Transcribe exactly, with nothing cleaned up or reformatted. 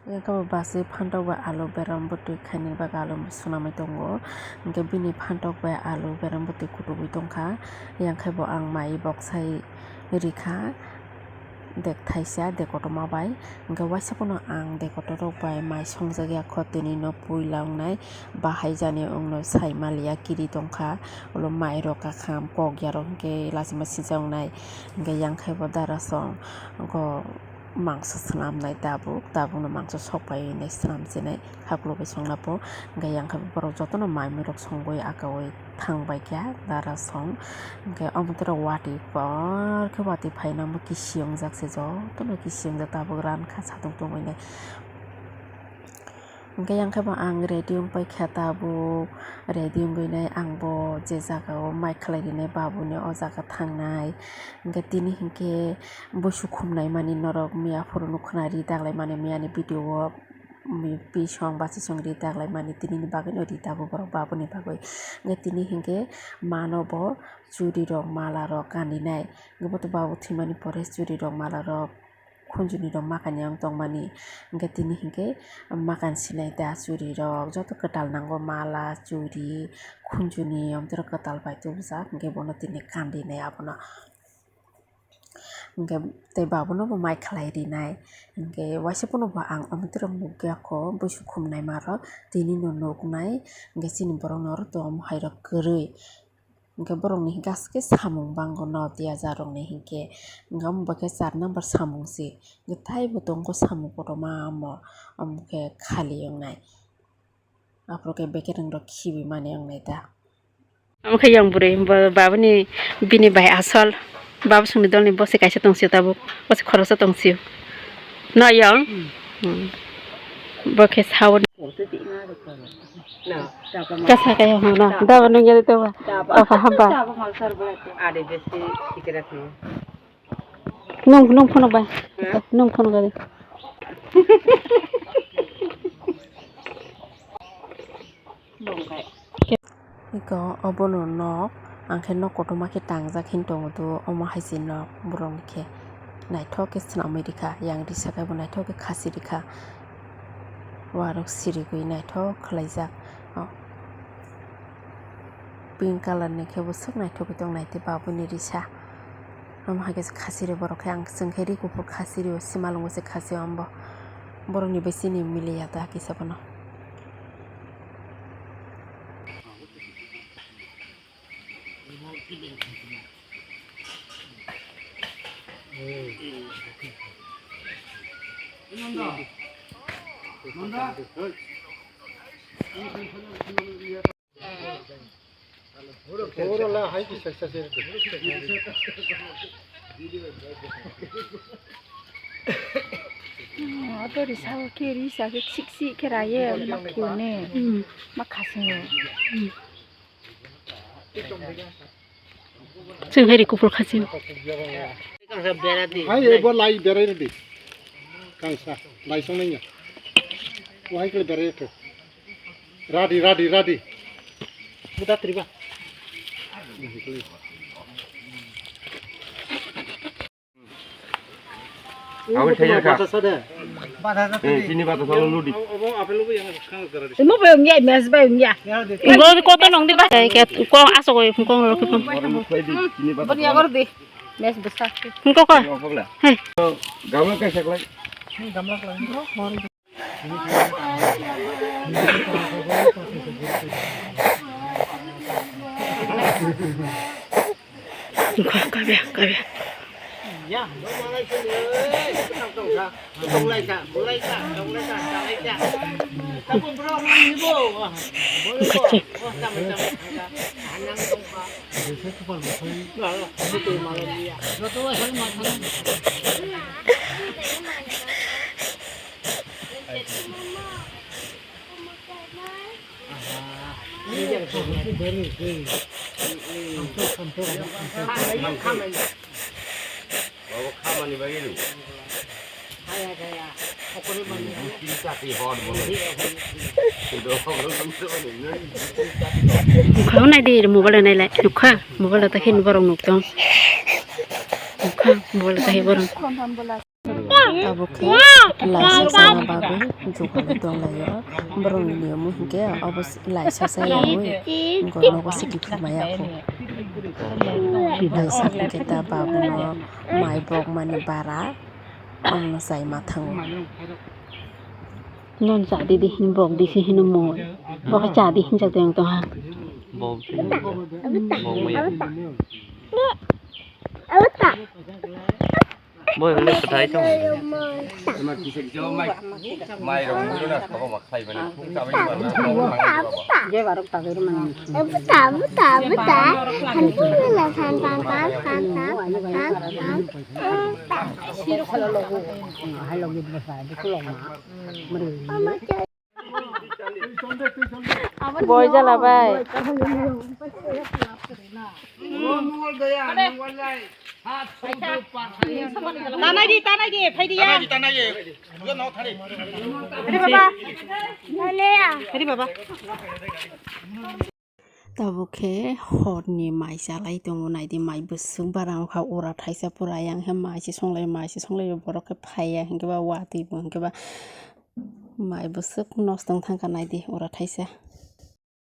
Yang khe bo basi phantok bai alu beram bwtwi khainani bagwi alu swnamwi tongo. Hwnkhe bini phantok bai alu beram bwtwi kutugwi tongkha. Yang khe bo ang mai boksai rikha. Dek thaisa, dek kotorma bai. Hwnkhe waisa phano ang dek kotor rok bai mai songjakya kho, tini no puila wngnai, bahai jani wngno sai maliya, kiri tongkha, ulo mai rok kakham, kok ya rok hwnkhe lachima sijak wngnai. Hwnkhe yang khe bo dara song go mangso swnamnai tabuk, tabuk no mangso sok pai nai swnam sinai. Haklo bai songna po, hwnkhe yang khe borok jotono mai mui rok songwi akaui thang bai kha dara song. Hwnkhe omo tere watwi por khe watwi phaina omo kisi wngjak se, jotono kisi wngjak, tabuk ran kha satung tongwi nai. Hwnkhe yang khe bo ang ready wng pai kha tabuk, ready wngwi nai ang bo je jaga o mai khlai rinai babuni o jaga thangnai. Hwnkhe tini hwnkhe busu khumnai mani norok miya phuru nukho na ri daglai mani miyani video o. Bisong bachisong ri daglai mani, tinini bagwino ri dago borok babuni bagwi. Hwnkhe tini hinkhe mano bo churi rok, mala rok kaninai. Hwnkhe boto babu thwimani pore churi rok, mala rok, khunjuni rok makani ang tongmani. Hwnkhe tini hinkhe makan sinai da churi rok, joto kwtal nango, mala, churi, khunjuni, omtwrok kwtal bai tubujak. Hwnkhe bono tini kan rinai abono. Hwnkhe tei babono bo mai khlai rinai. Hwnkhe waisa phano bo ang omotirok nukya kho, busu khumnai ma rok tini no nuknai. Hwnkhe chini borok no oro tong hai rok kwrwi. Hwnkhe borok ni hwnkhe aswk khe samung bango no tiyaja rok ni hwnkhe. Hwnkhe omo bo khe char number samung se. Hwnkhe taibo tongo samung kotorma omo, omo khe khali wngnai. Aphuru khe bekereng rok khibi mani wngnai da. Omo khe yang bwrwi, bo babuni, bini bai asol. Babu songni dolni bo se kaisa tong sio tabuk. Bo se khoroksa tong sio. No yang? Hmm. Bo khe sao. Kasa kaya hona. Daba nung yari to ba. Apa haba. Nung, nung phunuk bai. Nung phunuk bai. Iko obono nok, ang khe nok kotorma khe tangjak hin tongo do, omo hai se nok borok ni khe naithok khe swnamwi rikha, yang risa khe bo naithok khe khasi rikha, warok sirigwi naithok khlaijak. Pink colour ni khe bo swk naithok khe tong nai tei babuni risa. Omo hai khe khasi rw borok khe ang chwng khe ri kuphur khasi rw simalwngo se khasi o ombo. Borok ni bai chini miliya da kisa bono. Oto risa o khe risa khe sik sik khe raye ma khiyo ne. Hmm. Ma khasingo. Hmm. Chwng hai ri kuphur khachim. Hai, ebo lai berai rwdi. Kangsa, lai song nangya. Wahai kle berai rwdi. Radi, radi, radi. Buda triba. Aboni thaiya kha. Eh, chini bata salo ludi. Imo bai ongya, mes bai ongya. Ngo koto nong di ba. Ko aso ko ko ro ko. Bani agor di. Mes besa. Ko ko. Hei. Gamla kaisa klai. Kabya, kabya. Khau nai di, mobile nai lai, nukha, mobile ta khin borok nuk tong. Nukha, mobile ta khin borok. Abo khe laisa chana bagwi jugalwi tonglaio. Borokni niyom hinkhe abo laisa chayaui borokno se kiphilmaya kho. Laisa hinkhe ta babuno mai bokmani bara, omono chai ma thango. Non cha di di hin bok di si hino mo. Bok cha di hin jak tong tong ha. Bok di. Bok mo ya. Boi le pathai to. Mai rong mo na ko ma khai bani. Khung ta bani. Je barok ta gairu mani. Buta, buta, buta. Hantu la than, than, than. Boi jala bai. Tanai di, tanai di, phai di ya. Tanai di, tanai di. Phai di baba. Phai di baba. Tabuk khe horni mai chalai tongo, naidi mai bwswk barang kha ura thaisa pura, yang khe mai se songlai, mai se songlai, borok khe phaiya, hinkhe ba watwi bo, hinkhe ba mai bwswk nosto wng thangkha, naidi ura thaisa.